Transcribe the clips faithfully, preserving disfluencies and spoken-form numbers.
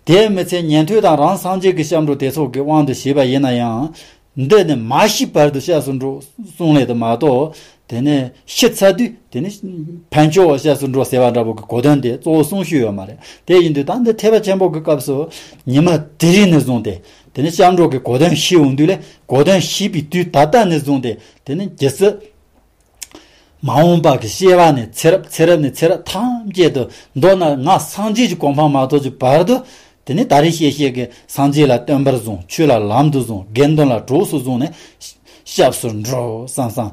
དེ་མི་ཚད་ཉན་ཐོས་དང་རང་སངས་རྒྱས་ཀྱི་སྐྱབས་འགྲོ་དེ་ཚོ་གི་དབང་དུ་བྱས་པ་ཡིན་ན་ཡང་། འདི་ནི་མ་ཤི་བར་དུ་སྐྱབས་སུ་འགྲོ་གསུངས་ལས་དུ་མ་གཏོགས། དེ་ནས་ཤི་ཚར་དུས་དེ་ནི་ཕན་ཆོད་སྐྱབས་སུ་འགྲོ་ཟེར་བ་འདྲ་པོ་གི་གོ་དོན་དེ་གཙོ་བོ་གསུངས་ཞུས་ཡོད་མ་རེད། དེ་ཡིན་དུས་ད་འདི་ཐེག་པ་ཆེན་པོ་གི་སྐབས་སུ་ཉི་མ་དེ་རིང་ནས་བཟུང་སྟེ་དེ་ནི་སྐྱབས་འགྲོ་གི་གོ་དོན་ཤེས་འོང་དུས་ལས་གོ་དོན་ཤེས་པའི་དུས་ད་ལྟ་ནས་བཟུང་སྟེ་དེ་ནི་རྗེས་སུ་མ་འོངས་པ་གི་སྐྱེ་བ་ནས་ཚེ་རབས་ཚེ་རབས་ནས་ཚེ་རབས་ཐམས་ཅད་དུ་མདོར་ན་ང་སངས་རྒྱས་ཀྱི་གོ་འཕང་མ་ཐོབ་ཀྱི་བར་དུ། དེ་ནས་ད་རེས་བཤད་བཤད་ཀྱི་སངས་རྒྱས་ལ་བསྟན་པར་བཟུང་། ཆོས་ལ་ལམ་དུ་བཟུང་། དགེ་འདུན་ལ་གྲོགས་སུ་བཟུང་ནས་སྐྱབས་སུ་འགྲོ་བསམ་བསམ།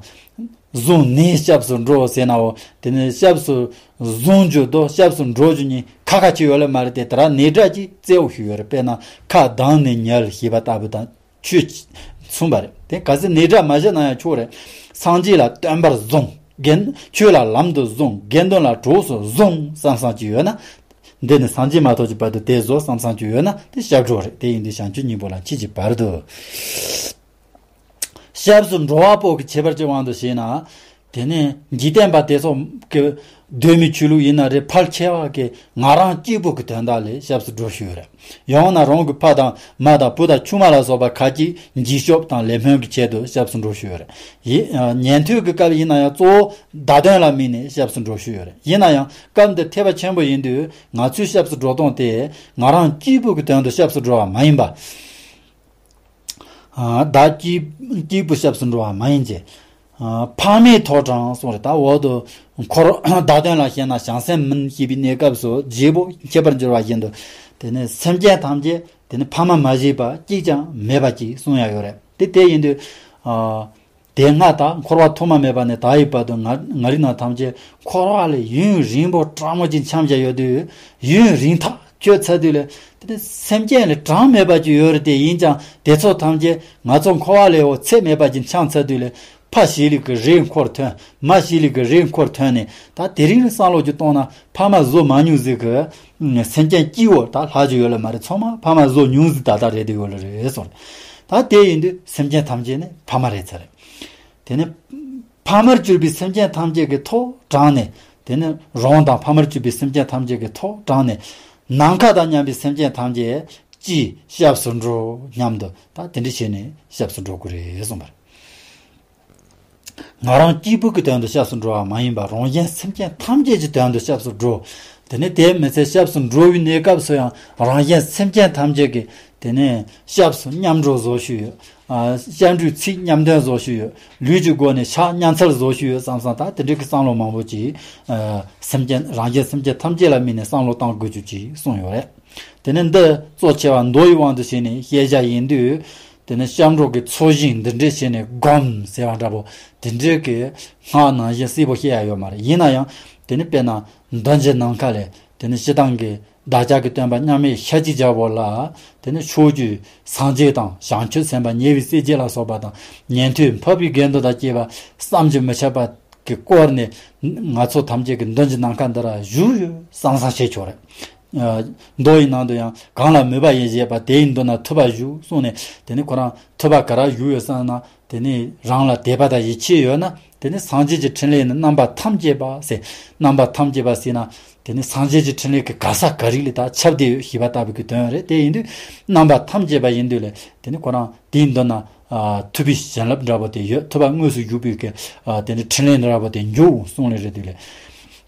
བཟུང་ནས་སྐྱབས་སུ་འགྲོ་ཟེར་ནའོ། དེ་ནས་སྐྱབས་སུ་བཟུང་རྒྱུ་དང་སྐྱབས་སུ་འགྲོ་རྒྱུ་གཉིས་ཁ་ཁ་ཅིག་ཡོད་ལེ་མ་རེད་དེ། དེ་ར་ནས་སྒྲ་གཅིག་གསལ་བོ་ཞིག་ཡོད་རེད། དཔེར་ན་ཁ་གདངས་ནས་ཉལ་ཞེས་པ་ལྟ་བུ་དང་། ཆོས་མཚུངས་པ་རེད། དེ་གལ་སྲིད་ནས་སྒྲ་མ་བཞག་ན་ཡང་ཆོག་རེད། སངས་རྒྱས་ལ་བསྟན་པར་བཟུང་། དགེ་ཆོས་ལ་ལམ་དུ་བཟུང་། དགེ་འདུན་ལ་གྲོགས་སུ་བཟུང་བསམ་བསམ་གྱི་ཡོད་ན། འདི་ནི་སངས་རྒྱས་མ་ཐོབ་ཀྱི་བར་དུ་དེ་བཟོ་བསམ་བསམ་གྱི་ཡོད་ན་དེ་སྐྱབས་འགྲོ་རེད། དེ་ཡིན་དུས་བྱང་ཆུབ་སྙིང་པོ་ལ་མཆིས་ཀྱི་བར་དུ། སྐྱབས་སུ་འགྲོ་བ་པོ་གི་ཁྱད་པར་གྱི་དབང་དུ་བྱས་ན། དེ་ནས་འཇིག་རྟེན་པ་དེ་ཚོ་གི་གདོད་མའི་ཆོས་ལུགས་ཡིན་ན་རེད། ཕལ་ཆེ་བ་གི་ང་རང་གཅིག་པུ་གི་དོན་དག་ལས་སྐྱབས་སུ་འགྲོ་ཞུས་རེད། ཡང་ན་རང་གི་ཕ་དང་མ་དང་བུ་དང་ཆུང་མ་ལ་སོགས་པ་ཁ་ཅིག་འཇིགས་སྐྱོབ་དང་ལེགས་སྨོན་གྱི་ཆེད་དུ་སྐྱབས་སུ་འགྲོ་ཞུས་རེད། ཡིན་ཉན་ཐོས་ཀྱི་སྐབས་ཡིན་ན་ཡང་གཙོ་བོ་བརྡ་དོན་ལ་དམིགས་ནས་སྐྱབས་སུ་འགྲོ་ཞུས་ཡོད་རེད། ཡིན་ན་ཡང་སྐབས་འདི་ཐེག་པ་ཆེན་པོ་ཡིན་དུས་ང་ཚོའི་སྐྱབས་སུ་འགྲོ་སྟངས་དེ་ང་རང་གཅིག་པུ་གི་དོན་དུ་སྐྱབས་སུ་འགྲོ་བ་མ་ཡིན་པ། ཨ། བདག་གཅིག་གཅིག་པུ་སྐྱབས་སུ་འགྲོ་བ་མ་ཡིན་གྱི། ཨ། ཕ་མས་ཐོག་དྲངས་གསུངས་རེད། ད་འོག་ཏུ་འཁོར་བརྡ་དོན་ལ་བཤད་ན་བྱང་སེམས་མིན་ཞེས་པའི་གནས་སྐབས་སུ་བརྗེ་པོ་ཁྱད་པར་འགྱུར་བ་བཞིན་དུ། དེ་ནས་སེམས་ཅན་ཐམས་ཅད་དེ་ནི་ཕ་མ་མ་བྱས་པ་གཅིག་ཀྱང་མེད་པ་ཅིག་གསུང་ཡ་ཡོད་རེད། དེ་དེ་ཡིན་དུས། ཨ། དེ་སྔ་ད་འཁོར་བ་ཐོག་མ་མེད་པ་ནས་ད་ཡི་བར་དུ་ང་ང་རིགས་ནང་ཐམས་ཅད་འཁོར་བ་ལས་ཡུན་རིང་པོ་གྲང་མོ་ཅིག་འཁྱམས་བཞག་ཡོད་དུས། ཡུན་རིང་ཐག་ཆོད་ཚར་དུས་ལས། དེ་ནི་སེམས་ཅན་ལས་གྲངས་མེད་པ་ཅིག་ཡོད་རེད། དེ་ཡིན་ཀྱང་དེ་ཚོ་ཐམས་ཅད་ང་ཚོ་འཁོར་བ་ལས་འོ་ཚད་མེད་པ་ཅིག་འཁྱམས་ཚར་དུས་ལས། ཕ་ཞིག་ལས་ཀྱི་རེས་འཁོར་ཐོན། མ་ཞིག་ལས་ཀྱི་རེས་འཁོར་ཐོན་ནས། ད་དེ་རིང་བསམ་བློ་ཅིག་གཏོང་ན་ཕ་མ་བཟོ་མ་མྱོང་ཟིག་གི་སེམས་ཅན་སྐྱིད་པོ་ད་ལྷག་ཅིག་ཡོད་ལ་མ་རེད། ཚང་མ་ཕ་མ་བཟོ་མྱོང་ཟིག་ད་ལྟ་རེད་དེ་ཡོད་ལ་རེད་སོང་། ད་དེ་ཡིན་དུས་སེམས་ཅན་ཐམས་ཅད་ནི་ཕ་མ་རེད་ཚར་རེད། དེ་ནི་ཕ་མར་གྱུར་པའི་སེམས་ཅན་ཐམས་ཅད་ཀྱི་ཐོག་དྲངས་ནས། དེ་ནི་རང་དང་ཕ་མར་གྱུར་པའི་སེམས་ཅན་ཐམས་ཅད་ཀྱི་ཐོག་དྲངས་ནས། ནམ་མཁའ་དང་མཉམ་པའི་སེམས་ཅན་ཐམས་ཅད་ཀྱིས་སྐྱབས་སུ་འགྲོ་སྙམ་དུ་ད་དེ་འདྲ་བྱས་ནས་སྐྱབས་སུ་འགྲོ་དགོས་རེད་གསུངས་པ་རེད། ང་རང་གཅིག་པུ་གི་དོན་དུ་སྐྱབས་སུ་འགྲོ་བ་མ་ཡིན་པར་རང་གཞན་སེམས་ཅན་ཐམས་ཅད་ཀྱི་དོན་དུ་སྐྱབས་སུ་འགྲོ། དེ་ནི་དེ་མི་ཚད་སྐྱབས་སུ་འགྲོ་བའི་གནས་སྐབས་སུ་ཡང་རང་གཞན་སེམས་ཅན་ཐམས་ཅད་ཀྱི་དེ་ནས་སྐྱབས་སུ་མཉམ་འགྲོ་བཟོ་ཞུས་ཡོད། ཨ། སྐྱབས་འགྲོའི་ཚིག་མཉམ་འདོན་བཟོ་ཞུས་ཡོད། ལུས་ཀྱི་སྒོ་ནས་ཕྱག་མཉམ་འཚལ་བཟོ་ཞུས་ཡོད་བསམ་བསམ་ད་དེ་འདྲའི་གི་བསམ་བློ་མང་པོ་ཅིག་ཨ། སེམས་ཅན་རང་གཞན་སེམས་ཅན་ཐམས་ཅད་ལ་དམིགས་ནས་བསམ་བློ་བཏང་དགོས་རྒྱུ་ཅིག་གསུངས་ཡོད་རེད། དེ་ནས་འདི་གཙོ་ཆེ་བ་མདོ་ཡི་དབང་དུ་བྱས་ནས་བཤད་བྱ་ཡིན་དུས། དེ་ནས་སྐྱབས་འགྲོ་གི་ཚོགས་ཞིང་འདི་འདྲས་བྱས་ནས་སྒོམ་ཟེར་བ་འདྲ་པོ་དེ་འདྲས་ཀྱི་སྔགས་ནང་བཞིན་གསལ་པོ་བཤད་ཡ་ཡོད་མ་རེད། ཡིན་ན་ཡང་དེ་ནི་དཔེར་ན་མདུན་གྱི་ནམ་མཁའ་ལས་དེ་ནི་སྤྱིར་བཏང་གི་བདག་ཅག་གི་སྟོན་པ་མཉམ་མེད་ཤཱཀྱའི་རྒྱལ་པོ་ལ། དེ་ནི་ཕྱོགས་བཅུའི་སངས་རྒྱས་དང་བྱང་ཆུབ་སེམས་དཔའ་ཉེ་བའི་སྲས་བཅས་ལ་སོགས་པ་དང་། ཉན་ཐོས་འཕགས་པའི་དགེ་འདུན་དང་བཅས་པ་བསམ་གྱིས་མི་ཁྱབ་པ་གི་སྐོར་ནས་ང་ཚོ་ཐམས་ཅད་ཀྱི་མདུན་གྱི་ནམ་མཁའ་འདི་ར་བཞུགས་ཡོད་བསམ་བསམ་བྱེད་ཆོག་རེད། ཨ། མདོ་ཡི་ནང་དུ་ཡང་གང་ལ་མོས་པ་ཡིས་བཞེད་པ་དེ་ཡི་མདུན་ན་ཐུབ་པ་བཞུགས་གསུངས་ནས། དེ་ནི་ཁོ་རང་ཐུབ་པ་ག་ར་བཞུགས་ཡོད་བསམ་ན། དེ་ནི་རང་ལ་དད་པ་དང་ཡིད་ཆེས་ཡོད་ན། དེ་ནི་སངས་རྒྱས་ཀྱི་ཕྲིན་ལས་ནི་རྣམ་པ་ཐམས་ཅད་པ་ཟེར། རྣམ་པ་ཐམས་ཅད་པ་ཟེར་ན། དེ་ནི་སངས་རྒྱས་ཀྱི་ཕྲིན་ལས་ཀྱི་ག་ས་ག་རིགས་ལ་ད་ཁྱབ་བསྡད་ཡོད་ཞེས་པ་ལྟ་བུ་གི་དོན་རེད། དེ་ཡིན་དུས་རྣམ་པ་ཐམས་ཅད་པ་ཡིན་དུས་ལས་དེ་ནི་ཁོ་རང་དེའི་མདུན་ན་ཨ་ཐུབ་པའི་བྱིན་རླབས་འདྲ་པོ་དེ་ཡོད། ཐུབ་པ་དངོས་སུ་བཞུགས་པའི་གི་ཨ་དེ་ནི་ཕྲིན་ལས་འདྲ་པོ་དེ་འཇུག་གསུངས་ལེ་རེད་དུས་ལས།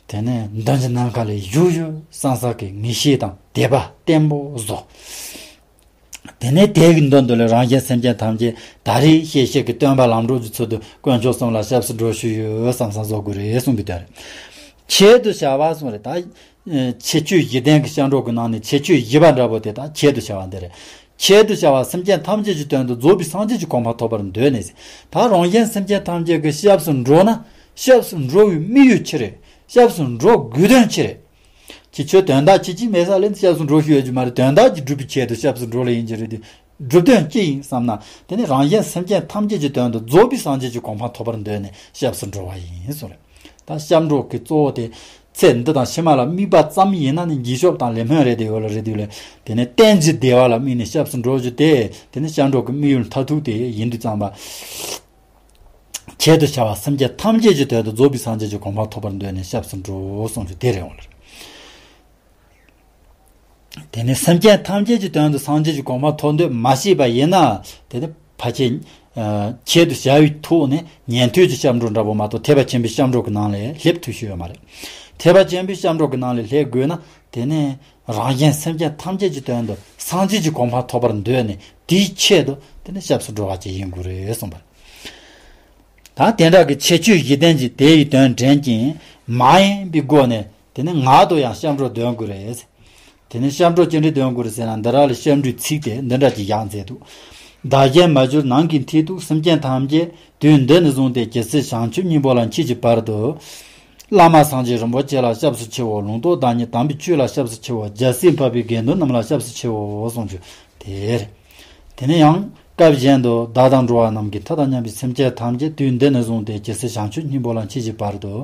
དེ་ནི་མདུན་གྱི་ནམ་མཁའ་ལས་བཞུགས་བཞུགས་བསམ་བསམ་གི་ངེས་ཤེས་དང་དད་པ་བརྟན་པོ་བཟོ། དེ་ནས་དེ་གི་མདུན་དུ་ལས་རང་གཞན་སེམས་ཅན་ཐམས་ཅད་ད་རེས་བཤད་བཤད་ཀྱི་སྟོན་པ་ལམ་གྲོགས་ཀྱི་ཚུལ་དུ་དཀོན་མཆོག་གསུམ་ལ་སྐྱབས་སུ་འགྲོ་ཞུས་ཡོད་བསམ་བསམ་བཟོ་དགོས་རེད་གསུངས་པའི་དོན་རེད། ཆེད་དུ་བྱ་བ་གསུངས་རེད། ད་ཁྱད་ཆོས་བཞི་ལྡན་གྱི་སྐྱབས་འགྲོ་གི་ནང་ནས་ཁྱད་ཆོས་བཞི་པ་འདྲ་པོ་དེ་ད་ཆེད་དུ་བྱ་བ་འདི་རེད། ཆེད་དུ་བྱ་བ་སེམས་ཅན་ཐམས་ཅད་ཀྱི་དོན་དུ་རྫོགས་པའི་སངས་རྒྱས་ཀྱི་གོ་འཕང་ཐོབ་པར་འདོད་ནས། ད་རང་གཞན་སེམས་ཅན་ཐམས་ཅད་ཀྱི་སྐྱབས་སུ་འགྲོ་ན་སྐྱབས་སུ་འགྲོ་བའི་དམིགས་ཡུལ་ཅི་རེད། སྐྱབས་སུ་འགྲོ་དགོས་དོན་ཅི་རེད། ཁྱེད་ཆོས་དོན་དག་ཅི་ཅི་མེད་ས་ལས་སྐྱབས་སུ་འགྲོ་ཞུ་ཡོད་ཀྱི་མ་རེད། དོན་དག་ཅིག་སྒྲུབ་པའི་ཆེད་དུ་སྐྱབས་སུ་འགྲོ་ལེ་ཡིན་གྱི་རེད་དེ། སྒྲུབ་དོན་ཅི་ཡིན་བསམ་ན། དེ་ནི་རང་གཞན་སེམས་ཅན་ཐམས་ཅད་ཀྱི་དོན་དུ་རྫོགས་པའི་སངས་རྒྱས་ཀྱི་གོ་འཕང་ཐོབ་པར་འདོད་ནས་སྐྱབས་སུ་འགྲོ་བ་ཡིན་གསུངས་རེད། ད་སྐྱབས་འགྲོ་གི་གཙོ་བོ་དེ་ཚེ་འདི་དང་ཕྱི་མ་ལ་དམིགས་པ་ཙམ་ཡིན་ན་ནི་འཇིགས་སྐྱོབ་དང་ལེགས་སྨོན་རེད་དེ་ཡོད་ལ་རེད་དེ་ལས། དེ་ནི་གཏན་གྱི་བདེ་བ་ལ་དམིགས་ནས་སྐྱབས་སུ་འགྲོ་རྒྱུ་དེ་དེ་ནི་སྐྱབས་འགྲོ་གི་དམིགས་ཡུལ་མཐར་ཐུག་དེ་ཡིན་དུས་ཙམ་པ། ཆེད་དུ་བྱ་བ་སེམས་ཅན་ཐམས་ཅད་ཀྱི་དོན་དུ་རྫོགས་པའི་སངས་རྒྱས་ཀྱི་གོ་འཕང་ཐོབ་པར་འདོད་ནས་སྐྱབས་སུ་འགྲོ་གསུངས་རྒྱུ་དེ་རེད་འོང་ལ། དེ་ནས་སེམས་ཅན་ཐམས་ཅད་ཀྱི་དོན་དུ་སངས་རྒྱས་ཀྱི་གོ་འཕང་ཐོབ་འདོད་མ་བྱས་པ་ཡིན་ན། དེ་ནི་ཕལ་ཆེར་ཨ་ཆེད་དུ་བྱ་བའི་ཐོག་ནས་ཉན་ཐོས་ཀྱི་སྐྱབས་འགྲོ་འདྲ་པོ་མ་གཏོགས་ཐེག་པ་ཆེན་པོའི་སྐྱབས་འགྲོ་གི་ནང་ལ་སླེབས་ཐུབ་ཤེས་ཡོད་མ་རེད། ཐེག་པ་ཆེན་པོའི་སྐྱབས་འགྲོ་གི་ནང་ལ་སླེབས་དགོས་ན། དེ་ནས་རང་གཞན་སེམས་ཅན་ཐམས་ཅད་ཀྱི་དོན་དུ་སངས་རྒྱས་ཀྱི་གོ་འཕང་ཐོབ་པར་འདོད་ནས། དེའི་ཆེད་དུ་དེ་ནས་སྐྱབས་སུ་འགྲོ་བ་ཅིག་ཡིན་དགོས་རེད་གསུངས་པ་རེད། ད་དེ་འདྲ་གི་ཁྱད་ཆོས་བཞི་ལྡན་གྱི་དེ་ཡི་དོན་དྲན་ཅིང་མ་ཡེངས་པའི་སྒོ་ནས། དེ་ནས་ངག་ཏུ་ཡང་སྐྱབས་འགྲོ་འདོན་དགོས་རེད། དེ་ནས་སྐྱབས་འགྲོ་ཅི་འདྲའི་འདོན་དགོས་རེད་ཟེར་ན། འདི་ར་ལ་སྐྱབས་འགྲོའི་ཚིག་དེ་འདི་འདྲ་ཅིག་ཡང་མཛད་འདུག། བདག་གཞན་མ་གྱུར་ནམ་མཁའི་མཐས་གཏུགས། སེམས་ཅན་ཐམས་ཅད་དུས་འདི་ནས་བཟུང་སྟེ། ཇི་སྲིད་བྱང་ཆུབ་སྙིང་པོ་ལ་མཆིས་ཀྱི་བར་དུ། བླ་མ་སངས་རྒྱས་རིན་པོ་ཆེ་ལ་སྐྱབས་སུ་མཆིའོ། ལུང་རྟོགས་བདག་ཉིད་དམ་པའི་ཆོས་ལ་སྐྱབས་སུ་མཆིའོ། རྒྱལ་སྲས་འཕགས་པའི་དགེ་འདུན་རྣམས་ལ་སྐྱབས་སུ་མཆིའོ་གསུངས་རྒྱུ་དེ་རེད། དེ་ནས་ཡང་སྐབས་གཞན་དུ། བདག་དང་འགྲོ་བ་རྣམས་ཀྱི་མཐའ་དང་མཉམ་པའི་སེམས་ཅན་ཐམས་ཅད་དུས་འདི་ནས་བཟུང་སྟེ། ཇི་སྲིད་བྱང་ཆུབ་སྙིང་པོ་ལ་མཆིས་ཀྱི་བར་དུ།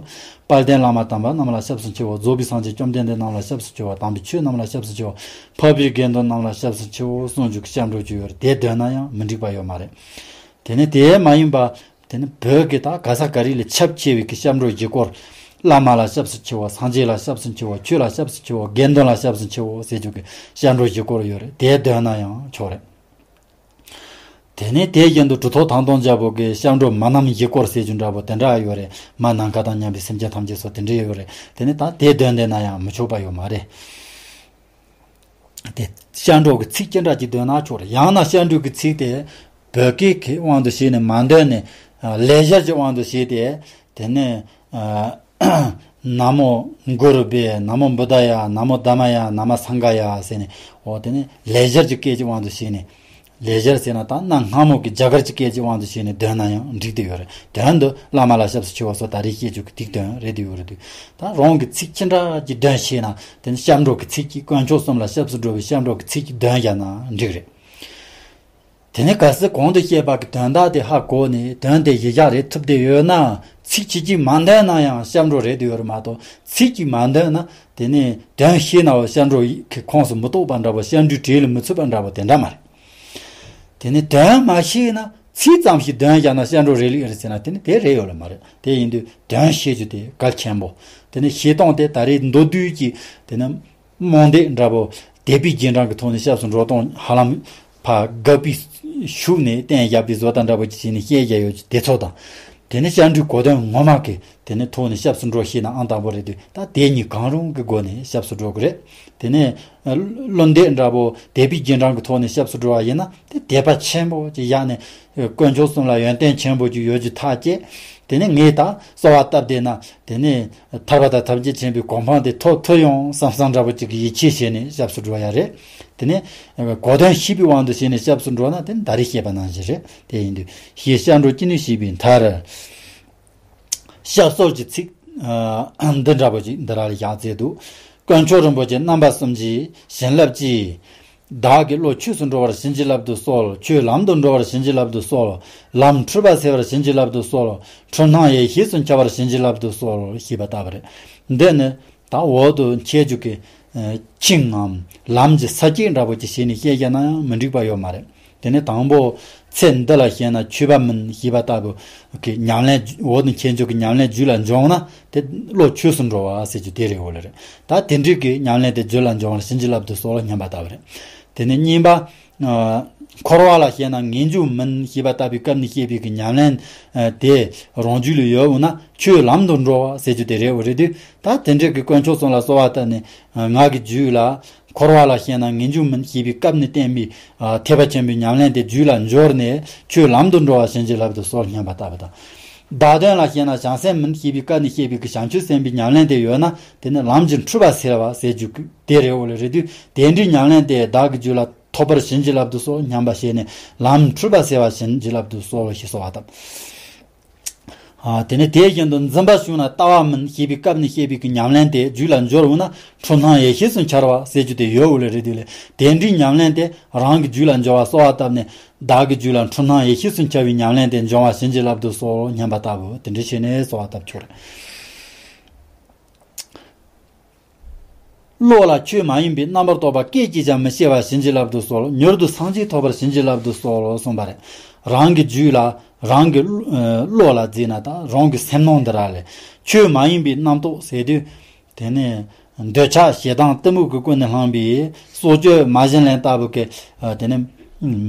དཔལ་ལྡན་བླ་མ་དམ་པ་རྣམས་ལ་སྐྱབས་སུ་མཆིའོ། རྫོགས་པའི་སངས་རྒྱས་བཅོམ་ལྡན་འདས་རྣམས་ལ་སྐྱབས་སུ་མཆིའོ། དམ་པའི་ཆོས་རྣམས་ལ་སྐྱབས་སུ་མཆིའོ། འཕགས་པའི་དགེ་འདུན་རྣམས་ལ་སྐྱབས་སུ་མཆིའོ་གསུངས་རྒྱུ་གི་སྐྱབས་འགྲོ་རྒྱུ་ཡོད་རེད། དེ་འདོན་ན་ཡང་མི་འགྲིག་པ་ཡོད་མ་རེད། དེ་ནི་དེ་མ་ཡིན་པ། དེ་ནི་བོད་ཀྱི་ད་ག་ས་ག་རེ་ལ་ཁྱབ་ཆེ་བའི་གི་སྐྱབས་འགྲོ་བཞི་སྐོར། བླ་མ་ལ་སྐྱབས་སུ་མཆིའོ། སངས་རྒྱས་ལ་སྐྱབས་སུ་མཆིའོ། ཆོས་ལ་སྐྱབས་སུ་མཆིའོ། དགེ་འདུན་ལ་སྐྱབས་སུ་མཆིའོ་ཟེར་རྒྱུ་གི་སྐྱབས་འགྲོ་བཞི་སྐོར་ཡོད་རེད། དེ་འདོན་ན་ཡང་ཆོག་རེད། དེ་ནས་དེ་བཞིན་དུ་གྲུབ་ཐོབ་དང་སྟོང་རྒྱལ་པོ་གི་སྐྱབས་འགྲོ་མ་ནམ་བཞི་སྐོར་ཟེར་རྒྱུ་འདྲ་པོ་དེ་འདྲ་ཡོད་རེད། མ་ནམ་མཁའ་དང་མཉམ་པའི་སེམས་ཅན་ཐམས་ཅད་སོགས་དེ་འདྲ་ཡོད་རེད། དེ་ནས་ད་དེ་འདོན་བསྡད་ན་ཡང་མི་ཆོག་པ་ཡོད་མ་རེད། དེ་སྐྱབས་འགྲོ་གི་ཚིག་ཅི་འདྲ་ཅིག་འདོན་ན་ཆོག་རེད། ཡང་ན་སྐྱབས་འགྲོ་གི་ཚིག་དེ་བོད་སྐད་ཀྱི་དབང་དུ་བྱས་ནས་མ་འདོན་ནས། ཨ་ལེགས་སྦྱར་གྱི་དབང་དུ་བྱས་ཏེ། དེ་ནས་ཨ་ན་མོ་གུ་རུ་བྷྱཿ། ན་མོ་བུདྡྷཱ་ཡ། ན་མོ་དྷརྨཱ་ཡ། ན་མོ་སངྒྷཱ་ཡ་ཟེར་ནས། འོ་དེ་ནས་ལེགས་སྦྱར་གྱི་སྐད་ཀྱི་དབང་དུ་བྱས་ནས། ལེགས་སྦྱར་ཟེར་ན་ད་གནའ་སྔ་མོ་གི་རྒྱ་གར་གྱི་སྐད་ཀྱི་དབང་དུ་བྱས་ནས་འདོན་ན་ཡང་འགྲིག་བསྡད་ཡོད་རེད། དོན་དུ་བླ་མ་ལ་སྐྱབས་སུ་མཆིའོ་སོགས་ད་རེས་བཤད་རྒྱུ་གི་ཐིག་དོན་རེད་བསྡད་ཡོད་རེད་དུས། ད་རང་གི་ཚིག་ཅི་འདྲ་ཅིག་འདོན་ཤེས་ན། དེ་ནི་སྐྱབས་འགྲོ་གི་ཚིག་གིས་དཀོན་མཆོག་གསུམ་ལ་སྐྱབས་སུ་འགྲོ་བའི་སྐྱབས་འགྲོ་གི་ཚིག་ཅིག་འདོན་བཞག་ན་འགྲིག་རེད། དེ་ནས་གལ་སྲིད་གོང་དུ་བཤད་པ་གི་དོན་དག་དེ་ཧ་གོ་ནས་དོན་དེ་གཞི་བཞག་རེད་ཐུབ་བསྡད་ཡོད་ན། ཚིག་གཅིག་གཅིག་མ་འདོན་ན་ཡང་སྐྱབས་འགྲོ་རེད་བསྡད་ཡོད་རེད་མ་གཏོགས། ཚིག་གཅིག་མ་འདོན་ན་དེ་ནས་དོན་ཤེས་ནའང་སྐྱབས་འགྲོ་གི་ཁོངས་སུ་མི་གཏོགས་པ་འདྲ་པོ། སྐྱབས་འགྲོའི་གྲས་ལ་མི་ཚུད་པ་འདྲ་པོ་དེ་འདྲ་མ་རེད། དེ་ནས་དོན་མ་ཤེས་ན་ཚིག་ཙམ་ཞིག་འདོན་བཞག་ན་སྐྱབས་འགྲོ་རེད་ལེགས་རེད་ཟེར་ན། དེ་ནི་དེ་རེད་ཡོད་ལ་མ་རེད། དེ་ཡིན་དུས་དོན་ཤེས་རྒྱུ་དེ་གལ་ཆེན་པོ། དེ་ནི་བཤད་སྟངས་དེ་ད་རེས་མདོར་བསྡུས་ཀྱིས་དེ་ནི་རྨོངས་དད་འདྲ་པོ་དད་པའི་རྗེས་འབྲང་གི་ཐོག་ནས་སྐྱབས་སུ་འགྲོ་སྟངས་ཧ་ལམ་ཕར་དགག་པའི་ཤུགས་ནས་བསྟན་བཞག་པའི་བཟོ་ལྟ་འདྲ་པོ་ཅིག་བྱས་ནས་བཤད་བཞག་ཡོད་ཀྱི་དེ་ཚོ་དང་། དེ་ནི་སྐྱབས་འགྲོའི་གོ་དོན་ངོ་མ་གི་དེ་ནི་ཐོག་ནས་སྐྱབས་སུ་འགྲོ་ཤེས་ན་ཨང་དང་པོ་རེད་དུས། ད་དེ་གཉིས་གང་རུང་གི་སྒོ་ནས་སྐྱབས་སུ་འགྲོ་དགོས་རེད། དེ་ནས་བློ་འདས་འདྲ་པོ་དད་པའི་རྗེས་འབྲང་གི་ཐོག་ནས་སྐྱབས་སུ་འགྲོ་བ་ཡིན་ན། དེ་དད་པ་ཆེན་པོ་ཅིག་བཞག་ནས། དཀོན་མཆོག་གསུམ་ལ་ཡོན་ཏན་ཆེན་པོ་ཅིག་ཡོད་རྒྱུ་ཐག་བཅད། དེ་ནས་ངས་ད་གསོལ་བ་བཏབ་བསྡད་ན། དེ་ནས་ཐར་པ་དང་ཐམས་ཅད་མཁྱེན་པའི་གོ་འཕང་དེ་ཐོབ་ཐུབ་ཡོང་བསམ་བསམ་འདྲ་པོ་ཅིག་གི་ཡིད་ཆེས་བྱས་ནས་སྐྱབས་སུ་འགྲོ་ཡ་རེད། དེ་ནས་གོ་དོན་ཤེས་པའི་དབང་དུ་བྱས་ནས་སྐྱབས་སུ་འགྲོ་ན། དེ་ནི་ད་རེས་བཤད་པ་ནང་བཞིན་རེད། དེ་ཡིན་དུས་ཞེས་སྐྱབས་འགྲོ་ཅི་ནུས་བྱས་པའི་མཐར། སྐྱབས་གསོལ་གྱི་ཚིག་ཨ་འདི་འདྲ་པོ་ཅིག་འདི་ར་ལ་བཞག་མཛད་འདུག། དཀོན་མཆོག་རིན་པོ་ཆེ་རྣམ་པ་གསུམ་གྱི་བྱིན་རླབས་ཀྱིས། བདག་གི་བློ་ཆོས་སུ་འགྲོ་བར་བྱིན་གྱིས་བརླབ་ཏུ་གསོལ། ཆོས་ལམ་དུ་འགྲོ་བར་བྱིན་གྱིས་བརླབ་ཏུ་གསོལ། ལམ་འཁྲུལ་པ་སེལ་བར་བྱིན་གྱིས་བརླབ་ཏུ་གསོལ། འཁྲུལ་སྣང་ཡེ་ཤེས་སུ་འཆར་བར་བྱིན་གྱིས་བརླབ་ཏུ་གསོལ་ཞེས་པ་ལྟ་བུ་རེད། འདི་ནི་ད་འོག་ཏུ་འཆད་རྒྱུ་གི་ཨ་ཆིངས་ངམ་ལམ་གྱི་ས་བཅད་འདྲ་པོ་ཅིག་བྱས་ནས་བཤད་བཞག་ན་ཡང་མི་འགྲིག་པ་ཡོད་མ་རེད། དེ་ནས་དང་པོ། ཚེ་འདི་ལ་ཞེན་ན་ཆོས་པ་མིན་ཞེས་པ་ལྟ་བུ་གི་ཉམས་ལེན། འོག་ཏུ་འཆད་རྒྱུ་གི་ཉམས་ལེན་རྒྱུད་ལ་འབྱུང་ན་དེ་བློ་ཆོས་སུ་འགྲོ་བ་ཟེར་རྒྱུ་དེ་རེད། འོ་ལེ་རེད། ད་དེ་འདྲའི་གི་ཉམས་ལེན་དེ་རྒྱུད་ལ་འབྱུང་བར་བྱིན་གྱིས་བརླབ་ཏུ་གསོལ་སྙམ་པ་ལྟ་བུ་རེད། དེ་ནས་གཉིས་པ། ཨ་འཁོར་བ་ལ་ཞེན་ན་ངེས་འབྱུང་མིན་ཞེས་པ་ལྟ་བུའི་སྐབས་ནས་བཤད་པའི་གི་ཉམས་ལེན་ཨ་དེ་རང་རྒྱུད་ལ་ཡོད་འོང་ན་ཆོས་ལམ་དུ་འགྲོ་བ་ཟེར་རྒྱུ་དེ་རེད། འོ་རེད་དུས་ད་དེ་འདྲའི་གི་དཀོན་མཆོག་གསུམ་ལ་གསོལ་བ་བཏབ་ནས་ཨ་ང་གི་རྒྱུད་ལ། འཁོར་བ་ལ་ཞེན་ན་ངེས་འབྱུང་མིན་ཞེས་པའི་སྐབས་ནས་བསྟན་པའི་ཨ་ཐེག་པ་ཆེན་པོའི་ཉམས་ལེན་དེ་རྒྱུད་ལ་འབྱོར་ནས་ཆོས་ལམ་དུ་འགྲོ་བ་བྱིན་གྱིས་བརླབ་ཏུ་གསོལ་སྙམ་པ་ལྟ་བུ་དང་། བདག་དོན་ལ་ཞེན་ན་བྱང་སེམས་མིན་ཞེས་པའི་སྐབས་ནས་བཤད་པའི་གི་བྱང་ཆུབ་སེམས་དཔའི་ཉམས་ལེན་དེ་ཡོད་ན་དེ་ནི་ལམ་གྱི་འཁྲུལ་པ་སེལ་བ་ཟེར་རྒྱུ་དེ་རེད། འོ་ལེ་རེད་དུས་དེ་འདྲའི་ཉམས་ལེན་དེ་བདག་གི་རྒྱུད་ལ་ཐོབ་པར་བྱིན་གྱིས་བརླབ་ཏུ་གསོལ་སྙམ་པ་བྱས་ནས་ལམ་འཁྲུལ་པ་སེལ་བ་བྱིན་གྱིས་བརླབ་ཏུ་གསོལ་ཞེས་གསོལ་བ་བཏབ། ཨ་དེ་ནས་དེ་བཞིན་དུ་འཛིན་པ་བྱུང་ན་ལྟ་བ་མིན་ཞེས་པའི་སྐབས་ནས་བཤད་པའི་གི་ཉམས་ལེན་དེ་རྒྱུད་ལ་འབྱོར་འོང་ན་འཁྲུལ་སྣང་ཡེ་ཤེས་སུ་འཆར་བ་ཟེར་རྒྱུ་དེ་ཡོད། འོ་ལེ་རེད་དུས་ལེ་དེ་འདྲའི་ཉམས་ལེན་དེ་རང་གི་རྒྱུད་ལ་འབྱོར་བ་གསོལ་བ་བཏབ་ནས་བདག་གི་རྒྱུད་ལ་འཁྲུལ་སྣང་ཡེ་ཤེས་སུ་འཆར་བའི་ཉམས་ལེན་དེ་འབྱུང་བ་བྱིན་གྱིས་བརླབ་ཏུ་གསོལ་སྙམ་པ་ལྟ་བུ་དེ་འདྲ་བྱས་ནས་གསོལ་བ་བཏབ་ཆོག་རེད། བློ་ལ་ཆོས་མ་ཡིན་པའི་རྣམ་པར་རྟོག་པ་སྐད་ཅིག་ཀྱང་མི་སྐྱེ་བར་བྱིན་གྱིས་བརླབ་ཏུ་གསོལ། མྱུར་དུ་སངས་རྒྱས་ཐོབ་པར་བྱིན་གྱིས་བརླབ་ཏུ་གསོལ་གསུངས་པ་རེད། རང་གི་རྒྱུད་ལ་རང་གི་བློ་ལ་བརྩིས་ན་ད་རང་གི་སེམས་ནང་འདི་ར་ལས་ཆོས་མ་ཡིན་པའི་རྣམ་རྟོག་ཟེར་དུས་དེ་ནས་ འདོད་ཆགས་ཞེ་སྡང་གཏི་མུག་གི་ཀུན་ནས་བསླངས་པའི་སྲོག་གཅོད་མ་བྱིན་ལེན་ལྟ་བུ་གི་ཨ་དེ་ནི་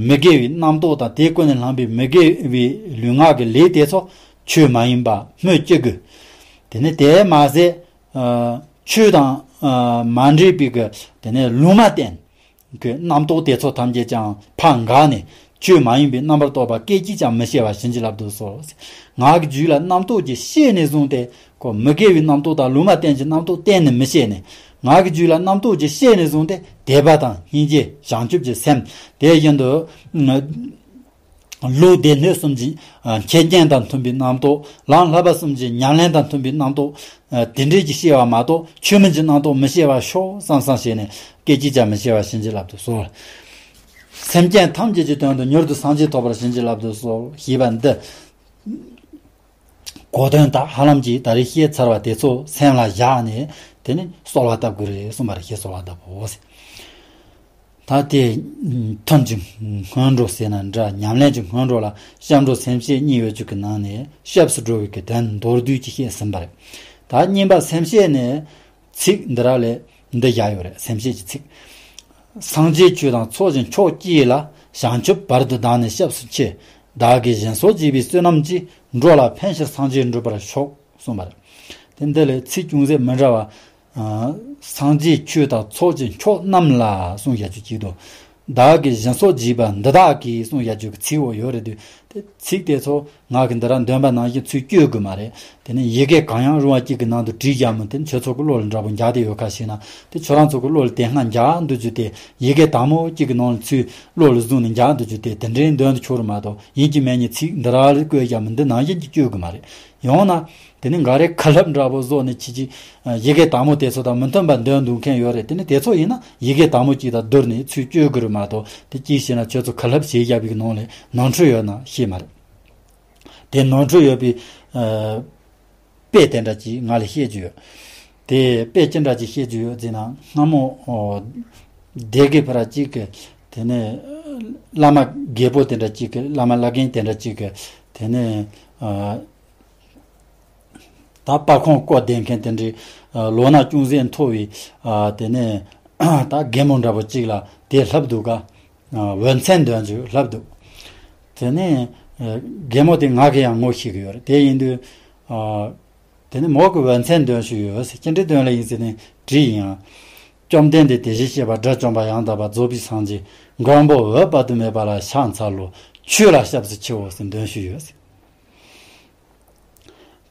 མི་དགེ་བའི་རྣམ་རྟོག་དང་དེའི་ཀུན་ནས་བསླངས་པའི་མི་དགེ་བའི་ལུས་ངག་གི་ལས་དེ་ཚོ་ཆོས་མ་ཡིན་པ་སྨོས་ཅི་དགོས། དེ་ནི་དེ་མ་ཟད་ཨ་ཆོས་དང་ཨ་མ་འདྲེས་པའི་གི་དེ་ནི་ལུང་མ་བསྟན་གི་རྣམ་རྟོག་དེ་ཚོ་ཐམས་ཅད་ཀྱང་ཕར་འགགས་ནས་ཆོས་མ་ཡིན་པའི་རྣམ་པར་རྟོག་པ་སྐད་ཅིག་ཀྱང་མི་སྐྱེ་བར་བྱིན་གྱིས་བརླབ་ཏུ་གསོལ། ངག་གི་རྒྱུད་ལ་རྣམ་རྟོག་ཅིག་སྐྱེས་ནས་བཟུང་སྟེ་ཁོ་མི་དགེ་བའི་རྣམ་རྟོག་དང་ལུང་མ་བསྟན་གྱི་རྣམ་རྟོག་གཏན་ནས་མི་སྐྱེ་ནས། ངག་གི་རྒྱུད་ལ་རྣམ་རྟོག་ཅིག་སྐྱེས་ནས་བཟུང་སྟེ་དད་པ་དང་སྙིང་རྗེ་བྱང་ཆུབ་ཀྱི་སེམས་དེ་བཞིན་དུ་བློ་སྡེ་སྣོད་གསུམ་གྱི་ཨ་ཁྱད་ཉན་དང་མཐུན་པའི་རྣམ་རྟོག་ལམ་བསླབ་པ་གསུམ་གྱི་ཉམས་ལེན་དང་མཐུན་པའི་རྣམ་རྟོག་ཨ་དེ་འདྲས་ཀྱི་སྐྱེ་བ་མ་གཏོགས་ཆོས་མིན་གྱི་རྣམ་རྟོག་མི་སྐྱེ་བར་ཤོག་བསམ་བསམ་བྱས་ནས་སྐད་ཅིག་ཀྱང་མི་སྐྱེ་བར་བྱིན་གྱིས་བརླབ་ཏུ་གསོལ། སེམས་ཅན་ཐམས་ཅད་ཀྱི་དོན་དུ་མྱུར་དུ་སངས་རྒྱས་ཐོབ་པར་བྱིན་གྱིས་བརླབ་ཏུ་གསོལ་ཞེས་པ་འདི། གོ་དོན་དག་ཧ་ལམ་གྱིས་ད་རེས་བཤད་ཚར་བ་དེ་ཚོ་སེམས་ལ་བཞག་ནས་དེ་ནི་གསོལ་བ་བཏབ་དགོས་རེད་གསུངས་པ་རེད། ཞེས་གསོལ་བ་བཏབ་བོ། ད་དེ་ཐུན་གྱི་སྔོན་འགྲོ་ཟེར་ན་འདྲ། ཉམས་ལེན་གྱི་སྔོན་འགྲོ་ལ་སྐྱབས་འགྲོ་སེམས་བསྐྱེད་གཉིས་ཡོད་རྒྱུ་གི་ནང་ནས་སྐྱབས་སུ་འགྲོ་བའི་གི་དོན་མདོར་བསྡུས་ཀྱིས་བཤད་ཟིན་པ་རེད། ད་གཉིས་པ་སེམས་བསྐྱེད་ནས་ཚིག་འདི་ར་ལས་འདི་བཞག་ཡོད་རེད། སེམས་བསྐྱེད་ཀྱི་ཚིག་སངས་རྒྱས་ཆོས་དང་ཚོགས་ཀྱི་མཆོག་བསྐྱེད་ལ། བྱང་ཆུབ་བར་དུ་བདག་ནི་སྐྱབས་སུ་མཆི། བདག་གིས་སྦྱིན་སོགས་བགྱིས་པའི་བསོད་ནམས་ཀྱིས། འགྲོ་ལ་ཕན་ཕྱིར་སངས་རྒྱས་འགྲུབ་པར་ཤོག་གསུངས་པ་རེད། དེ་འདི་ལས་ཚིག་ཅུང་ཟད་མི་འདྲ་བ། ཨ་སངས་རྒྱས་ཆོས་དང་ཚོགས་ཀྱི་མཆོག་རྣམས་ལ་གསུངས་བཞག་རྒྱུ་གཅིག་དང་། བདག་གིས་སྦྱིན་སོགས་བགྱིས་པ་འདི་དག་གིས་གསུངས་བཞག་རྒྱུ་གི་ཚིག་འོ་ཡོད་རེད་དུས། དེ་ཚིག་དེ་ཚོ་ང་གི་འདི་ར་འདོན་པ་ནང་བཞིན་ཚུར་བསྐྱོད་དགོས་མ་རེད། དེ་ནས་ཡི་གེ་གང་ཡང་རུང་བ་གཅིག་གི་ནང་དུ་བྲིས་བཞག་མི་དེ་ཁྱོད་ཚོ་གི་བློ་ལ་འདྲ་པོ་འཇགས་བསྡད་ཡོད་ཁ་ཤས་ན། དེ་ཁྱོད་རང་ཚོ་གི་བློ་ལ་དེ་སྔ་འཇགས་འདུག་རྒྱུ་དེ་ཡི་གེ་དག་མོ་གཅིག་གི་ནང་ལ་ཚུར་བློ་ལ་བཟུང་ནས་འཇགས་འདུག་རྒྱུ་དེ་དེ་འདྲའི་འདོན་དུ་ཆོག་རེད་མ་གཏོགས། ཡིན་གཅིག་མིན་གཉིས་ཚིག་འདི་ར་ལ་བཀོད་བཞག་མི་འདི་ནང་བཞིན་གྱི་བསྐྱོད་དགོས་མ་རེད། ཡང་ན། དེ་ནི་འགའ་རེ་ཁ་སླབ་འདྲ་པོ་བཟོ་ནས་ཁྱེད་ཀྱིས་ཡི་གེ་དག་མོ་དེ་ཚོ་དང་མི་མཐུན་པ་འདོན་འདུག་མཁན་ཡོད་རེད། དེ་ནི་དེ་ཚོ་ཡིན་ན་ཡི་གེ་དག་མོ་གཅིག་དང་བསྡུར་ནས་ཚུར་བསྐྱོད་དགོས་རེད་མ་གཏོགས། དེ་གཅིག་བྱས་ན་ཁྱོད་ཚོ་ཁ་སླབ་བྱེད་བཞག་པའི་ནང་ལས་ནོར་འཁྲུལ་ཡོད་ན་ཤེས་མ་རེད། དེ་ནོར་འཁྲུལ་ཡོད་པའི་ཨ་དཔེ་དེ་འདྲ་ཅིག་ང་ལ་བཤད་རྒྱུ་ཡོད། དེ་དཔེ་ཅི་འདྲ་ཅིག་བཤད་རྒྱུ་ཡོད་ཟེར་ན། སྔ་མོ་ཨོ་སྡེ་དགེ་ཕ་ར་གཅིག་གི་དེ་ནས་བླ་མ་རྒད་པོ་དེ་འདྲ་གཅིག་གི། བླ་མ་བླ་རྒན་དེ་འདྲ་གཅིག་གི་དེ་ནས་ཨ། ད་པར་ཁུང་བརྐོས་བསྡད་མཁན་དེ་འདྲའི་ཨ་ལོ་ན་ཅུང་ཟད་མཐོ་བའི་ཨ་དེ་ནས་ད་རྒན་མོ་འདྲ་པོ་གཅིག་ལ་དེ་ལྷབ་འདུག་ག་ཨ་འོད་མཚན་འདོན་རྒྱུ་ལྷབ་འདུག་དེ་ནས་ཨ་རྒན་མོ་དེ་ང་གིས་ཡང་ངོ་ཤེས་ཀྱི་ཡོད་རེད། དེ་ཡིན་དུས་ཨ་དེ་ནས་མོ་གིས་འོད་མཚན་འདོན་བཞིན་ཡོད་ཟེར། ཅི་འདྲའི་འདོན་ལེ་ཡིན་ཟེར་ནས་དྲིས་ཡིན་ཡང་། བཅོམ་ལྡན་འདས་དེ་བཞིན་གཤེགས་པ་དགྲ་བཅོམ་པ་ཡང་དག་པར་རྫོགས་པའི་སངས་རྒྱས་མགོན་པོ་འོད་དཔག་ཏུ་མེད་པ་ལ་ཕྱག་འཚལ་ལོ། ཆོས་ལ་སྐྱབས་སུ་མཆིའོ་ཟེར་འདོན་བཞིན་ཡོད་ཟེར།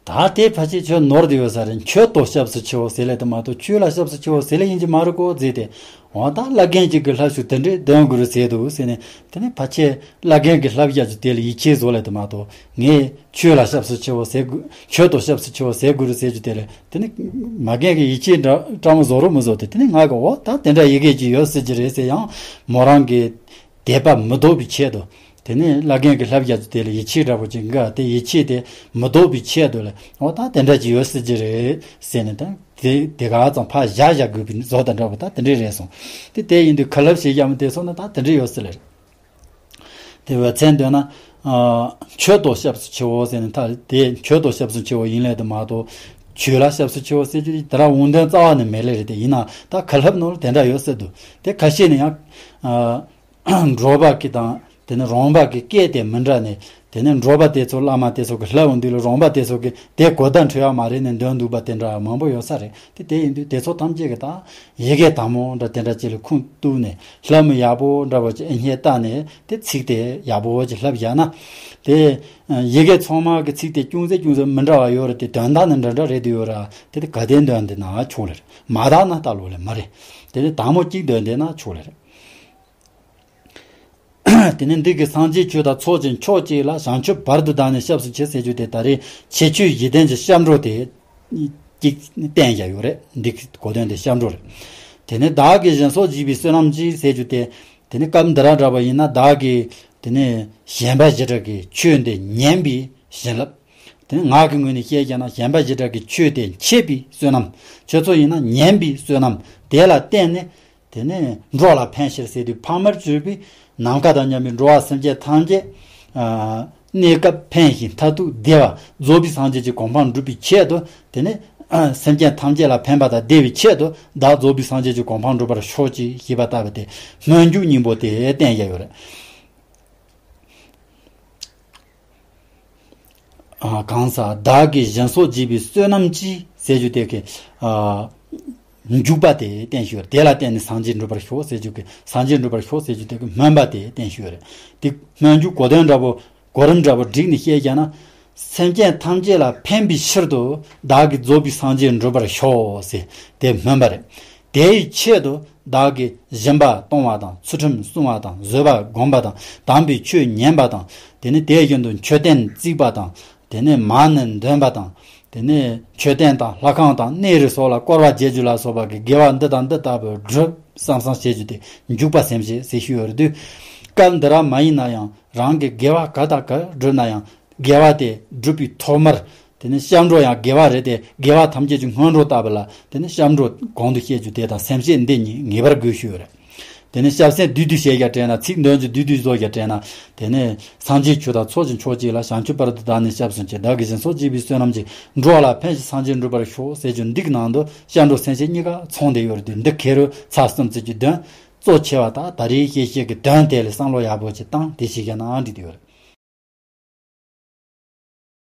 ད་དེ་ཕལ་ཆེར་ཁྱོད་ནོར་དེ་ཡོད་ས་རེད། ཆོས་དང་སྐྱབས་སུ་མཆིའོ་ཟེར་ལེ་དེ་མ་གཏོགས་ཆོས་ལ་སྐྱབས་སུ་མཆིའོ་ཟེར་ལེ་ཡིན་གྱི་མ་རེད་གོ་ཟེར་ཏེ། འོ་ད་བླ་རྒན་གཅིག་གིས་ལྷབ་ཞུ་དེ་འདྲས་འདོན་དགོས་རེད་ཟེར་འདུག་ཟེར་ནས། དེ་ནས་ཕལ་ཆེར་བླ་རྒན་གྱིས་ལྷབ་བཞག་རྒྱུ་དེ་ལ་ཡིད་ཆེས་བཟོ་ལེ་དེ་མ་གཏོགས། ངས་ཆོས་ལ་སྐྱབས་སུ་མཆིའོ་ཟེར་དགོས། ཆོས་དང་སྐྱབས་སུ་མཆིའོ་ཟེར་དགོས་རེད་ཟེར་རྒྱུ་དེ་ལ། དེ་ནས་མ་རྒན་གྱིས་ཡིད་ཆེས་འདྲ་སྤྲང་མོ་བཟོ་རོགས་མི་བཟོ་སྟེ། དེ་ནས་ང་གིས་འོ་ད་དེ་འདྲ་ཡི་གེ་ཅིག་ཡོད་སྲིད་ཀྱི་རེད་ཟེར། ཡང་མོ་རང་གི་དད་པ་མི་ལྡོག་པའི་ཆེད་དུ། དེ་ནས་བླ་རྒན་གྱིས་ལྷབ་བཞག་རྒྱུ་དེ་ལ་ཡིད་ཆེས་འདྲ་པོ་ཅིག་འགའ་དེ་ཡིད་ཆེས་དེ་མི་ལྡོག་པའི་ཆེད་དུ་ལ། འོ་ད་དེ་འདྲ་ཅིག་ཡོད་སྲིད་ཀྱི་རེད་ཟེར་ནས། ད་དེ་དེ་ག་ཙམ་ཕར་བཞག་བཞག་དགོས་པའི་བཟོ་ལྟ་འདྲ་པོ་ད་དེ་འདྲས་རེད་སོང་། དེ་དེ་ཡིན་དུས་ཁ་ལབ་བྱེད་ཡག་མི་དེ་སོང་ན་ད་དེ་འདྲས་ཡོད་སྲིད་ལེ་རེད། དེ་འོད་མཚན་འདོན་ན། ཨ་ཆོས་དང་སྐྱབས་སུ་མཆིའོ་ཟེར་ནས། ད་དེ་ཆོས་དང་སྐྱབས་སུ་མཆིའོ་ཡིན་ལེ་དེ་མ་གཏོགས། ཆོས་ལ་སྐྱབས་སུ་མཆིའོ་ཟེར་རྒྱུ་དེ་ར་འོང་དོན་རྩ་བ་ནས་མེད་ལེ་རེད། དེ་ཡིན་ན་ད་ཁ་ལབ་ནང་ལ་དེ་འདྲ་ཡོད་སྲིད་འདུག་དེ་ཁ་ཤས་ནས་ཡང་ཨ། འགྲོ་བ་གི་དང་དེ་ནི་རོང་བ་གི་སྐད་དེ་མི་འདྲ་ནས། དེ་ནི་འགྲོ་བ་དེ་ཚོ་བླ་མ་དེ་ཚོ་གི་ལྷ་འོང་དུས་ལ་རོང་བ་དེ་ཚོ་གི་དེ་གོ་བརྡ་འཕྲོད་ཡག་མ་རེད་ནས་འདོན་འདུག་པ་དེ་འདྲ་མང་པོ་ཡོད་ས་རེད། དེ་དེ་ཡིན་དུས་དེ་ཚོ་ཐམས་ཅད་ཀྱི་ད་ཡི་གེ་དག་མོ་འདྲ་དེ་འདྲ་ཅིག་ལ་ཁུངས་གཏུགས་ནས་ལྷ་མི་ཡག་པོ་འདྲ་བོ་ཅིག་ཨེ་རྙེད་བལྟས་ནས་དེ་ཚིག་དེ་ཡག་པོ་ཅིག་ལྷབ་བཞག་ན། དེ་ཡི་གེ་ཚང་མ་གི་ཚིག་དེ་ཅུང་ཟད་ཅུང་ཟད་མི་འདྲ་བ་ཡོད་རེད། དེ་དོན་དག་ནི་འདྲ་འདྲ་རེད་དུ་ཡོད་ར། དེ་དེ་ག་དེ་འདོན་དེ་ན་ཆོག་ལེ་རེད། མ་དག་ན་ད་ལོ་ལེ་མ་རེད། དེ་དེ་དག་མོ་གཅིག་འདོན་དེ་ན་ཆོག་ལེ་རེད། དེ་ནས་འདི་གི་སངས་རྒྱས་ཆོས་དང་ཚོགས་ཀྱི་མཆོག་བསྐྱེད་ལ། བྱང་ཆུབ་བར་དུ་བདག་ནི་སྐྱབས་སུ་མཆི་ཟེར་རྒྱུ་དེ་ད་རེས་ཁྱད་ཆོས་བཞི་ལྡན་གྱི་སྐྱབས་འགྲོ་དེ་གཅིག་བསྟན་བཞག་ཡོད་རེད། འདི་གི་གོ་དོན་དེ་སྐྱབས་འགྲོ་རེད། དེ་ནས་བདག་གིས་སྦྱིན་སོགས་བགྱིས་པའི་བསོད་ནམས་ཀྱིས་ཟེར་རྒྱུ་དེ། དེ་ནས་སྐབས་འདི་ར་འདྲ་བ་ཡིན་ན་བདག་གིས་དེ་ནས་གཞན་པ་ཞིག་གིས་ཆོས་འདི་ཉན་པའི་བྱིན་རླབས། དེ་ནས་ངག་གི་ངོས་ནས་བཤད་བྱས་ན་གཞན་པ་ཞིག་གིས་ཆོས་དེ་འཆད་པའི་བསོད་ནམས། ཁྱོད་ཚོ་ཡིན་ན་ཉན་པའི་བསོད་ནམས་དེ་ལ་བརྟེན་ནས། དེ་ནས་འགྲོ་ལ་ཕན་ཕྱིར་ཟེར་དུས་ཕ་མར་གྱུར་པའི་ནམ་མཁའ་དང་མཉམ་པའི་འགྲོ་བ་སེམས་ཅན་ཐམས་ཅད་ཨ་གནས་སྐབས་ཕན་ཞིང་མཐར་ཐུག་བདེ་བ་རྫོགས་པའི་སངས་རྒྱས་ཀྱི་གོ་འཕང་འགྲུབ་པའི་ཆེད་དུ། དེ་ནས་ སེམས་ཅན་ཐམས་ཅད་ལ་ཕན་པ་དང་བདེ་བའི་ཆེད་དུ་བདག་རྫོགས་པའི་སངས་རྒྱས་ཀྱི་གོ་འཕང་འགྲུབ་པར་ཤོག་ཅེས་ཞེས་པ་ལྟ་བུ་སྟེ། སྨོན་འཇུག་སྙིང་པོ་དེ་བསྟན་བཞག་ཡོད་རེད། ཨ། གང་ཟག་བདག་གིས་སྦྱིན་སོགས་བགྱིས་པའི་བསོད་ནམས་ཀྱིས་ཟེར་རྒྱུ་དེ་གི། ཨ། འཇུག་པ་དེ་བསྟན་ཞུ་བར། དེ་ལ་བརྟེན་ནས་སངས་རྒྱས་འགྲུབ་པར་ཤོག་ཟེར་རྒྱུ་གི། སངས་རྒྱས་འགྲུབ་པར་ཤོག་ཟེར་རྒྱུ་དེ་གི་སྨོན་པ་དེ་བསྟན་ཞུ་བར། དེ་སྨོན་རྒྱུ་གོ་དོན་འདྲ་པོ། གོ་རིམ་འདྲ་པོ་བསྒྲིགས་ནས་བཤད་བཞག་ན། སེམས་ཅན་ཐམས་ཅད་ལ་ཕན་པའི་ཕྱིར་དུ་བདག་གིས་རྫོགས་པའི་སངས་རྒྱས་འགྲུབ་པར་ཤོག་ཟེར་དེ་སྨོན་པ་རེད། དེའི་ཆེད་དུ་བདག་གིས་སྦྱིན་པ་གཏོང་བ་དང་། ཚུལ་ཁྲིམས་བསྲུང་བ་དང་། བཟོད་པ་སྒོམ་པ་དང་། དམ་པའི་ཆོས་ཉན་པ་དང་། དེ་ནས་དེ་བཞིན་དུ་མཆོད་རྟེན་བརྩིགས་པ་དང་། དེ་ནས་མ་ཎི་འདོན་པ་དང་། དེ་ནས་མཆོད་རྟེན་དང་ལྷ་ཁང་དང་གནས་རི་སོགས་ལ་བསྐོར་བ་བྱེད་རྒྱུ་ལ་སོགས་པ་གི་དགེ་བ་འདི་དང་འདི་ལྟ་བུ་སྒྲུབ་བསམ་བསམ་བྱེད་རྒྱུ་དེ་འཇུག་པ་སེམས་བསྐྱེད་ཟེར་ཞུ་ཡོད་རེད་དུས། སྐབས་འདི་ར་མ་ཡིན་ན་ཡང་རང་གི་དགེ་བ་ག་དང་ག་བསྒྲུབས་ན་ཡང་། དགེ་བ་དེ་བསྒྲུབ་པའི་ཐོག་མར། དེ་ནས་སྐྱབས་འགྲོ་ཡང་དགེ་བ་རེད་དེ། དགེ་བ་ཐམས་ཅད་ཀྱི་སྔོན་འགྲོ་ལྟ་བུ་ལ། དེ་ནས་སྐྱབས་འགྲོ་གོང་དུ་བཤད་རྒྱུ་དེ་དང་སེམས་བསྐྱེད་འདི་གཉིས་ངེས་པར་དགོས་ཞུ་ཡོད་རེད། དེ་ནས་སྐྱབས་སེམས་བསྡུས་བསྡུས་བཤད་རྒྱུ་དྲན་ན། ཚིག་འདོན་རྒྱུ་བསྡུས་བསྡུས་བཟོ་རྒྱུ་དྲན་ན། དེ་ནས་སངས་རྒྱས་ཆོས་དང་ཚོགས་ཀྱི་མཆོག་གཅིག་ལ། བྱང་ཆུབ་བར་དུ་བདག་ནི་སྐྱབས་སུ་མཆི། བདག་གིས་སྦྱིན་སོགས་བགྱིས་པའི་བསོད་ནམས་ཀྱིས། འགྲོ་བ་ལ་ཕན་ཕྱིར་སངས་རྒྱས་འགྲུབ་པར་ཤོག་ཟེར་རྒྱུ་འདི་གི་ནང་དུ་སྐྱབས་འགྲོ་སེམས་བསྐྱེད་གཉིས་ཀ་ཚང་བསྡད་ཡོད་རེད་དུས། འདི་ཁེ་རུ་ཚར་གསུམ་ཙམ་གྱི་དོན་གཙོ་ཆེ་བ་དང་ད་རེས་བཤད་བཤད་ཀྱི་དོན་དེ་ལ་བསམ་བློ་ཡག་པོ་ཅིག་བཏང་དེ་བྱེད་མཁན་ནའང་འགྲིག་དེ་ཡོད་རེད།